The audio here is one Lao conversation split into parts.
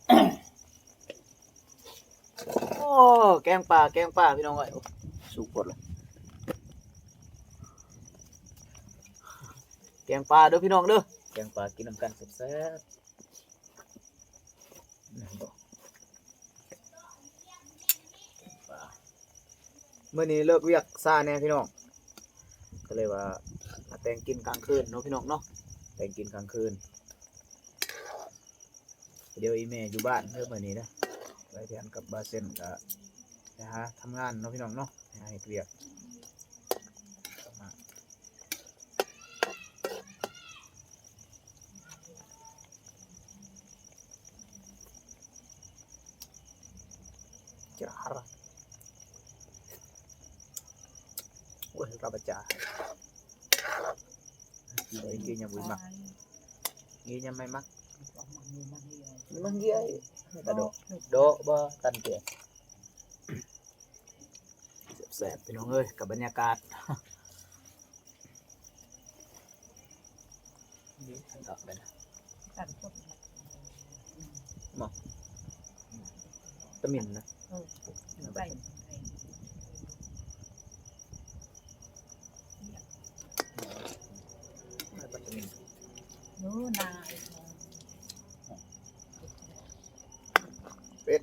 ໂອ້ ແກງປາ ແກງປາ ພີ່ນ້ອງເອີຍ ໂອ້ ສຸກໂພດລະ ແກງປາເດີພີ່ນ້ອງເດີ ແກງປາກິນນຳກັນແຊບໆ. ມື້ນີ້ເລີກວຽກຊ້າແດ່ພີ່ນ້ອງ ກໍເລີຍວ່າມາແຕ່ງກິນກາງຄືນເນາະພີ່ນ້ອງເນາະ ແຕ່ງກິນກາງຄືນ. ດຽວອີ່ແມ່ຢູ່ບ້ານເດີມື້ນີ້ເດີ ໄປແທນກັບບ່າວເຊັນ ກະໄປຫາທຳງານເນາະພີ່ນ້ອງເນາະ ໄປຫາເຮັດວຽກ. ຈາຣະ ໂອ້ຍ ລາວບາຈາ ກິນຍຳບໍ່ມັກ ກິນຍຳໄມ່ມັກ ມັນເຢັນ ກະໂດະ ໂດະບໍ່ທັນເກ ແຊບໆ ພີ່ນ້ອງເອີຍ ກັບບັນຍາກາດ ດອກເດ້ນະ ໝໍ້ ຕະໝິ່ນນະ ເອີ ໄປ ໄປຕະໝິ່ນ ໂອ້ ນາ ເປັດ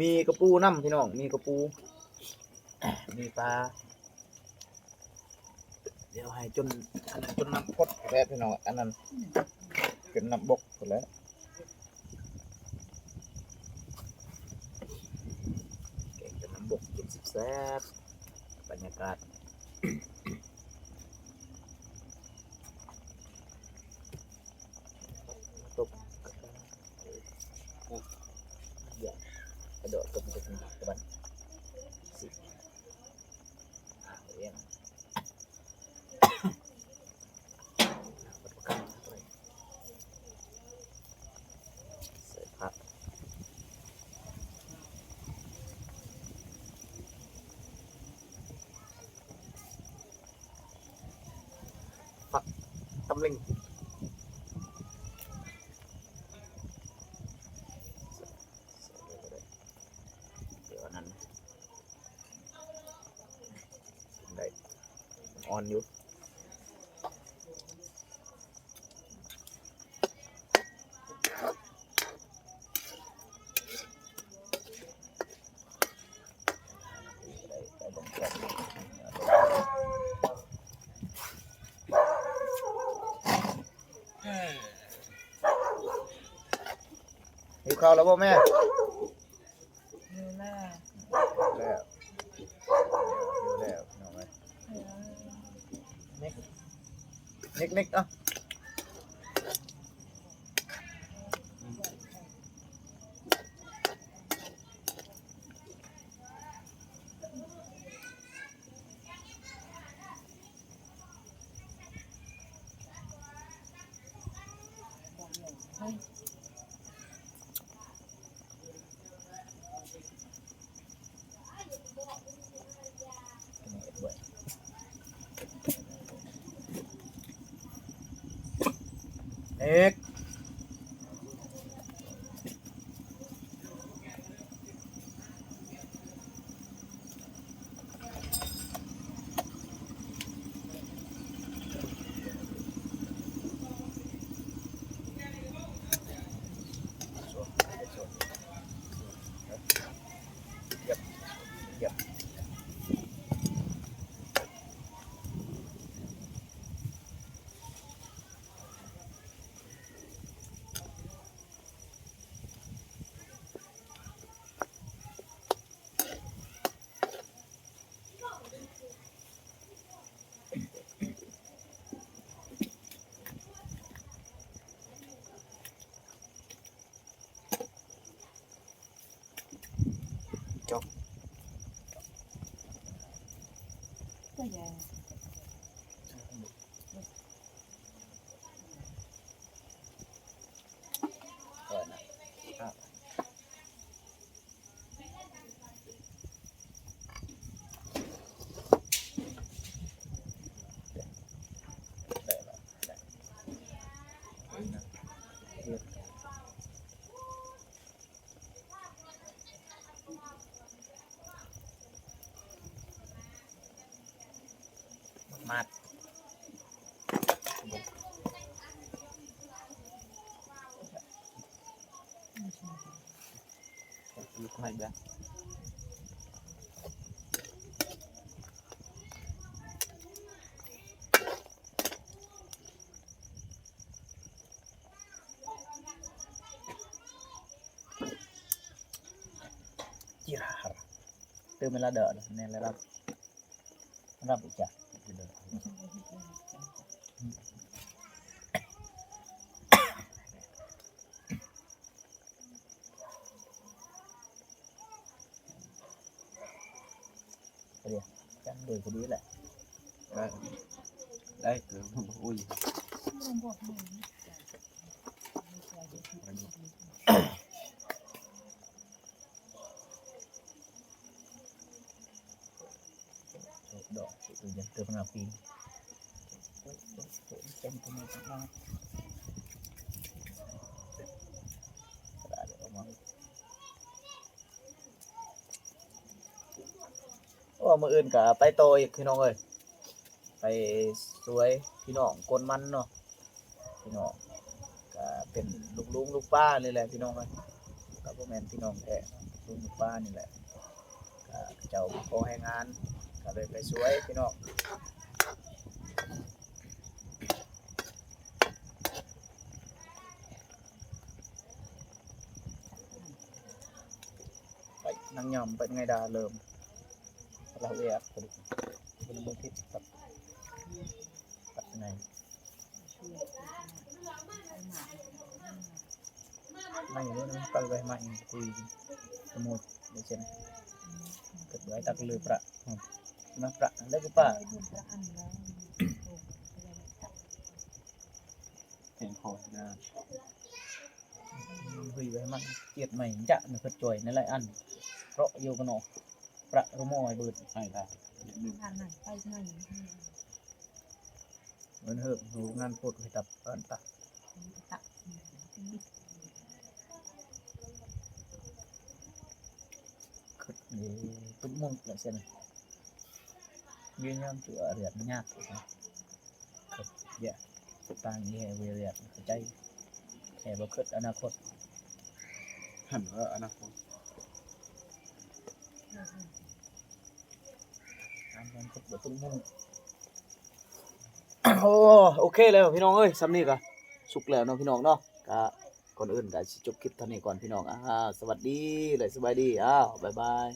ມີກະປູນຳພີ່ນ້ອງ ມີກະປູ ມີປາ ດຽວໃຫ້ຈົນ ອັນນັ້ນຈົນນ້ຳກົດແລ້ວພີ່ນ້ອງ ອັນນັ້ນຈົນນ້ຳບົກພຸ້ນແຫຼະ ແກງຈົນນ້ຳບົກກິນແຊບໆ ບັນຍາກາດ ຕົບ ກະໂດດຕົບຕົບ ໃສ່ຜັກ ຜັກຕຳລິງ ດຽວອັນນັ້ນ ໄດ້ ອ່ອນຢູ່ ຫິວເຂົ້າແລ້ວບໍ່ແມ່? ຫິວແລ້ວ ຫິວແລ້ວ ຫິວແລ້ວ ພີ່ນ້ອງເອີຍ ເນັກ ເນັກໆ ເອົາ. ເອກ ຈົບ ຕົວໃຫຍ່. ຢູ່ໃຫ້ເບິ່ງ. ຈີຣາ ຕື່ມເວລາເດີ ແມ່ນແລ້ວ ຮັບອີກຈ້ະ. ພໍດີ ຈັງໂດຍພໍດີແຫຼະ ໄດ້ ໄດ້ ໂອ້ຍ. ດອກ ເຕີມໜ້າປີ ເຕັມໄປໝົດ. ໂອ້ ມື້ອື່ນກໍໄປຕໍ່ອີກ ພີ່ນ້ອງເອີຍ ໄປຊ່ວຍພີ່ນ້ອງກົນມັນເນາະ. ພີ່ນ້ອງ ກະເປັນລຸງໆ ລຸງປ້ານີ້ແຫຼະ ພີ່ນ້ອງເອີຍ ກະບໍ່ແມ່ນພີ່ນ້ອງແທ້ເນາະ ລຸງປ້ານີ້ແຫຼະ. ກະເຂົາເຈົ້າຂໍແຮງງານ ກະເລີຍໄປຊ່ວຍ ພີ່ນ້ອງ. ໄປນັ່ງຍອມ ໄປໄງດາເລີ່ມ ລາວເອຍ ເປັນມືຜິດ ຕັດ ຕັດໄງ ໃນນີ້ມັນຕັ້ງໄວ້ໃໝ່ ຄຸຍ ສະໝຸດ ເຊັ່ນ ເກີດໄວ້ຕັກລືປະ ມາປະ ແລ້ວກໍປະ ເປັນພໍນາ ເຮີຍ ໄວ້ໃໝ່ ກຽດໃໝ່ ຈະ ນະ ເພິ່ນຈ່ອຍ ໃນຫຼາຍອັນ ເພາະຢູ່ກັນເນາະ ປະ ລະມອຍ ເບີດ ໃຫ້ໄດ້ ເງິນເຮີບ ໂຮງງານໂພດ ໃຫ້ຕັບ ອັນຕະ ຄຶດນີ້ ຕຸກມຸງ ແລ້ວຊັ້ນ ວຽງຍາມຕົວ ເລື່ອນຍາກ ຄຶດຢາກ ຕ່າງແຫ່ວຽງ ເຂົ້າໃຈ ແຕ່ບໍ່ຄຶດອະນາຄົດ ຫັ້ນ ເອີ ອະນາຄົດ ອະນາຄົດບໍ່ຕຸກມຸງ. ໂອ້ ໂອເຄແລ້ວພີ່ນ້ອງເອີຍ ສ່ຳນີ້ກະສຸກແລ້ວເນາະ ພີ່ນ້ອງເນາະ. ກະ ກ່ອນອື່ນກະຊິຈົບຄລິບເທົ່ານີ້ກ່ອນ ພີ່ນ້ອງ. ອາ ສະຫວັດດີ ແລະ ສະບາຍດີ. ອ້າວ ບາຍບາຍ.